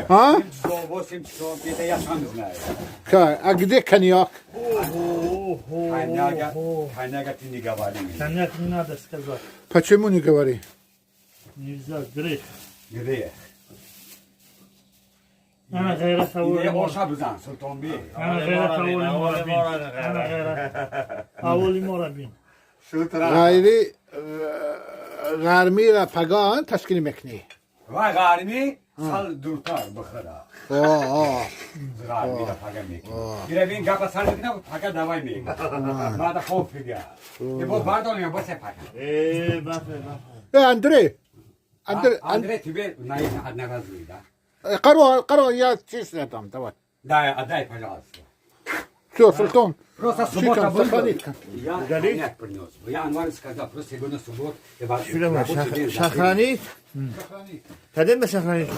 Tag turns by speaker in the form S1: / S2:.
S1: А?
S2: 7 часов, 8 часов, это я сам знаю.
S1: А где коньяк?
S2: Коньяка, коньяка ты не говори мне.
S3: Коньяк не надо сказать.
S1: Почему не говори?
S3: Нельзя, грех.
S2: Грех.
S3: Ана ғайрат
S2: Ине
S3: аввали мо.
S2: оша бизан, Султонби.
S3: Ана ғайрат аввали мора бин. Ана ғайрат аввали мора бин.
S1: Ғайри ғармира паган ташкил мекунӣ.
S2: Вай ғарми сал дуртар бихӯра.
S1: О, о.
S2: Ғармира пага мекунӣ. Ира бин гапа сал мекунам, пага давай мекунӣ. Баъда хоб фига. Е боз бардорем, боз се пага.
S3: Э, бафе, бафе.
S1: Э, Андрей. Андрей,
S2: Андрей тебе на одноразовый, да?
S1: Қаро, қаро, я честно дам, давай.
S2: Дай, отдай, пожалуйста.
S1: Все, Султан.
S2: Просто суббота
S1: Чикан,
S2: был.
S1: сохранит.
S2: Я коньяк принес. Я Анвар сказал, просто сегодня суббот.
S4: Сохранить?
S2: Сохранить.
S4: Кадем сохранить?